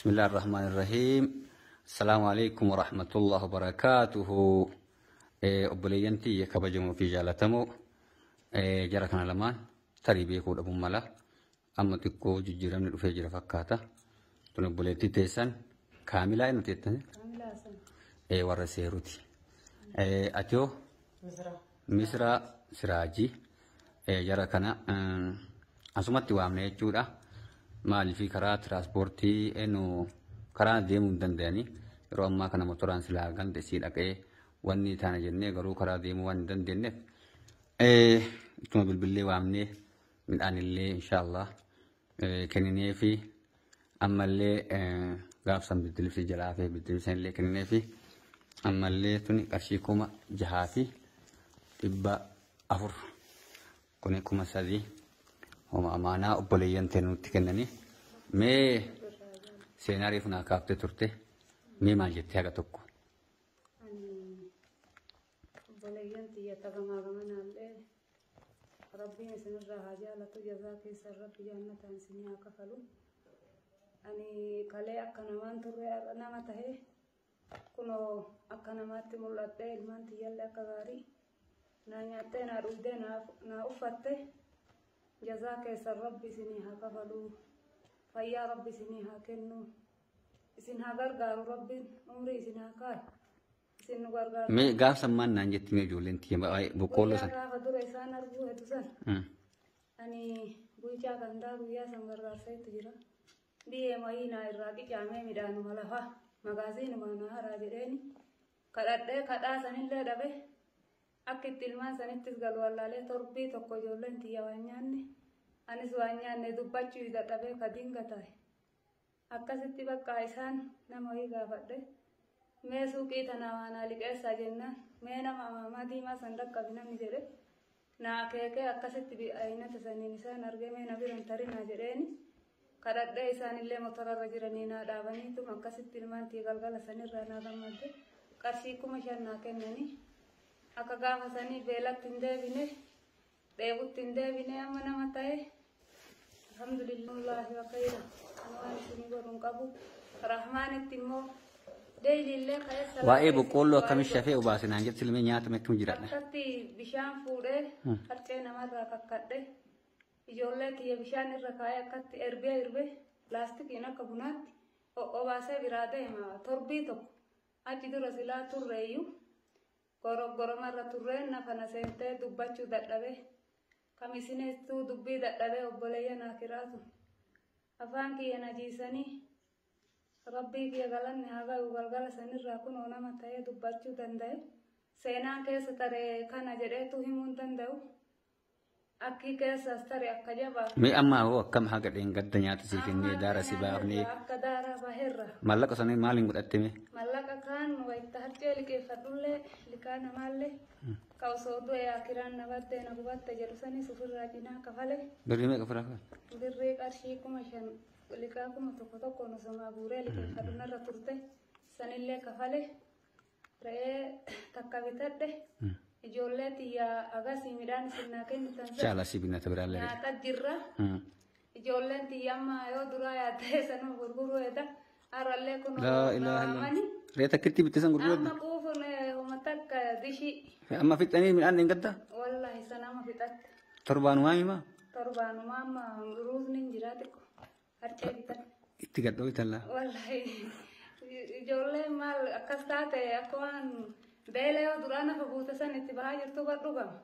Bismillahir Rahmanir Rahiim. Assalaamu alaikum wa rahmatullahi wa barakaatuhu. Obboleeyyan tiyya kabajamoo fi jaalatamoo, jara kana lamaan tarii beekuu dhabuun mala. Amma xiqqoo jijjiiramni dhufee jira fakkaata. Tun obboleettii teessan Kaamilaa eenyu teettan? Warra seeruti. Ati hoo? Misraa Siraajii. Jara kana asumatti waamne jechuudha. Maaliif karaa tiraanspoortii eenyu karaa deemuu hin danda'anii, yeroo ammaa kana motoraan silaa ganda isii dhaqee wanni taana jennee, garuu karaa deemuu waan hin dandeenyeef ittuma bilbillee waamnee midhaan illee inshaallah kenninee fi ammallee gaafsan biddilibsi jalaa fi biddilibsa illee kenninee fi ammallee tuni qarshii 6400, kuni 3000 homa amaanaa obboleeyyan ta'e nutti kennanii. Mee seenaa reefu naa kaaftee turte, mee maal jettee haga tokko? Ani obboleeyyan tiyya tagamaa gamanaallee Rabbiin isinirraa haa jaalatu, jazaa keessan Rabbi jannataan isinii haa kafalu. Ani kalee akka namaan turre, har'a nama tahe, kunoo akka namaatti mul'adhee, ilmaan tiyyallee akka gaarii naa nyaattee, naa dhugdee, naa uffatte. Jazaa keessan Rabbi isinii haa kafalu. Fayyaa Rabbi isinii haa kennu. Isin haa gargaaru, Rabbiin umrii isin haa kaayu. Isin nu gargaaru. Mee gaafsan maal naan jetti mee ijoolleen tiyya baay'ee boqqoolloo Guyyaa san? Gaafa dura isaan arguu hedu san ani bulchaa gandaa guyyaa san gargaarsa jira. Biyyee mayinaa irraa qicaamee midhaanuma lafaa magaaziinuma na haraa jedheeni kadhadhee, kadhaa sanillee dhabe. Akka itti ilmaan sanittis galu wallaalee, torbii tokko ijoolleen tiyya waan nyaanne, anis waan nyaanne, dubbachuu dadhabee ka dinga taa'e. Akkasitti bakka isaan nama wayii gaafadhe, mee suuqii tana waa naa liqeessaa jennaan, mee nama amaamaa diimaa san dhaqqabi namni jedhe naa akeekee, akkasitti aynata saniin isaan argee, mee na biran tarinaa jedheeni kadhadhee, isaanillee motorarra jiranii naa dhaabaniitum, akkasitti ilmaan tiyya galgala sanirraa naa gammadde, qarshii 5000 naa kennanii. Akka gaafa sanii beelatti hin deebine, dheebutti hin deebine, amma nama ta'e, alhamdulillahi wa khayra. Ani waan isinii godhu hin qabu. Rahmaanitti immoo deeyliillee ka'ee Waa'ee boqqoolloo akkamitti shafee obaase naan jetti ilmee, nyaata akkam jiraadha? Akkatti bishaan fuudhee harcee namarraa kakkadhe, ijoollee tiyya bishaan irra kaa'ee, akkatti erbee erbee laastikiin akka bunaatti obaasee biraa deema. Torbii tokko achi dura silaa turreeyyuu goroggoromarra turreen nafa na seentee dubbachuu dadhabe, kam isinittuu dubbii dadhabee. Obboleeyyan akiraatu afaan kiyya na jiisanii, Rabbii kiyya galanni haa gahu, galgala sanirraa kunoo nama ta'ee dubbachuu danda'e. Seenaan keessa taree kana jedheetu himuu hin danda'u. Akki keessaas tare akka jabaa. Mee amma hoo akkam haga dheengadda nyaata sii kennee, daara si baafnee? Akka daaraa baheerra. Maallaqa sanii maaliin godhatte mee? Mallaqa kaan wayitta harcee liqeeffadhullee, liqaa namaallee ka osoo du'e akiraan na baddee na gubatte jedhu sanis ofirraa cinaa kafale. Birrii meeqa ofirraa kafale? Birrii qarshii 5000, liqaa 1000 tokkoon osomaa guuree liqeeffadhu narra turte, sanillee kafale. Re'ee takka bitadhe. Ijoollee tiyya agasii midhaan isin naa kennitan sana Inshallah si binna biraallee. Nyaata jirra. Ijoolleen tiyya amma yoo duraa yaaddee sanuu gurguruu eeda. Har'allee kun Laa ilaaha illallah. Re'ee takkitti bitte san gurguradhu. Amma quufuun homa takka dishii. Amma fixanii midhaan dheengadda? Wallahi sana amma fixatte. Torbaanumaa himaa? Torbaanumaa amma ruuzni hin jiraa, xiqqo. Harcee bitan. Itti gadhoo itallaa. Wallahi ijoolleen maal akkas taate, akka waan beela yoo duraa nafa buute san itti bahaa jirtu bar dhugama.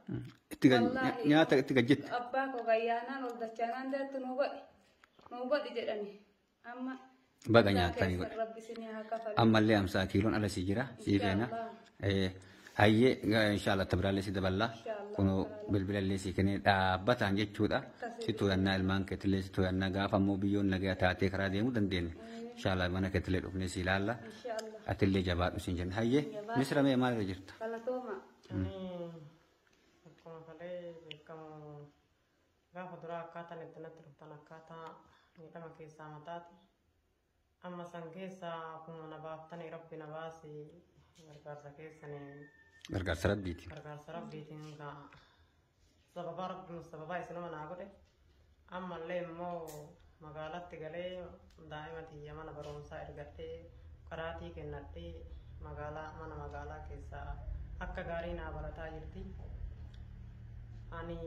Itti gad Wallaahi. Nyaata itti gad jette. Abbaa koo gayyaanaan ol dachaanaan deettu nuu godhi. Nuu godhi jedhani. Amma Baga jazaa nyaattanii keessan godhe. Rabbi isinii haa kafalu. Ammallee 50 kiiloon ala si jira sii feena. Inshaallah. Hayyee, inshaallah tabiraallee si daballaa. Inshaallah. Kunoo bilbilallee si kennee dhaabbataan jechuudha. Si to'annaa, ilmaan keetillee si to'annaa, gaafa ammoo biyyoon nagaa taatee karaa deemuu dandeenya. Inshaallah mana keetillee dhufnee si ilaalla. Inshaallah. Atillee jabaadhu siin jenna. Hayyee, Misra, mee maalirra jirta? Galatooma. Ani akkuma kalee beekamu gaafa duraa akkaataan itti natti dhuftan akkaataa miidhama keessaa mataati. Amma san keessaa akkuma na baaftanii Rabbi na baasi, gargaarsa keessanii. Gargaarsa Rabbiiti. Gargaarsa Rabbiitiin gaa sababaa Rabbi sababaa isinuma naa godhe. Ammallee immoo magaalatti galee Daa'ima tiyya mana barumsaa ergadhee qaraatii kennadhee magaalaa mana magaalaa keessaa akka gaarii naa barataa jirti. Ani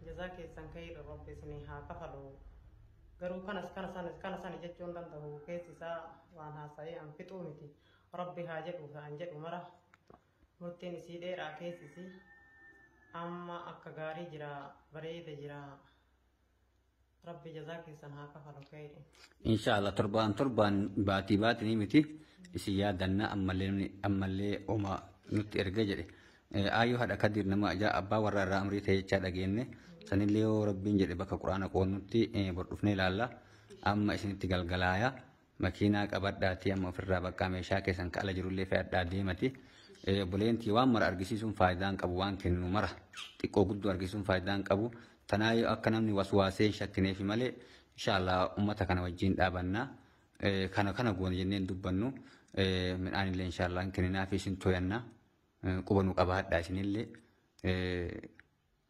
jazaa keessan ka'ee Rabbi isinii haa kafalu. Garuu kanas kana sanis kana sani jechuun danda'u, keessi isaa waan haasa'ee an fixuu miti. Rabbi haa jedhu an jedhu mara, murtiin isii dheeraa, keessi isii amma akka gaarii jira, bareeda jira. Rabbi jazaa keessan haa kafalu ka'ee. Inshaallah torbaan torbaan, baatii baatii miti, isin yaadanna. Ammallee ammallee oma nutti erga jedhe. Aayyoo haadha Kadir nama abbaa warraa irraa amrii ta'e jechaa dhageenye. Sanillee yoo Rabbiin jedhe bakka quraana qoonnutti bor dhufnee ilaalla. Amma isinitti galgalaaya. Makiinaa qabadhaatii amma ofirraa bakka meeshaa keessan ka ala jirullee fe'adhaa deemati. Obboleentii waan mara argisiisuun faayidaan qabu, waan kennu mara xiqqoo guddoo argisiisuun faayidaan qabu. Tanaa akka namni waswaasee hin shakkineef malee, inshaallah uummata kana wajjin dhaabannaa. Kana kana goone jenneen dubbannu, midhaan illee inshaallah hin kenninaa fi isin to'annaa. Quba nu qabaadhaa, isinillee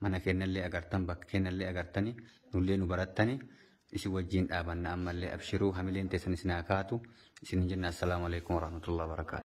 mana kennallee agartan, bakka kennallee agartani, nullee nu barattani, isin wajjin dhaabanna. Ammallee abshiruu, hamileen teessan isin haa kaatu isin jenna. Assalaamu alaikum warahmatullahi wabarakatuh.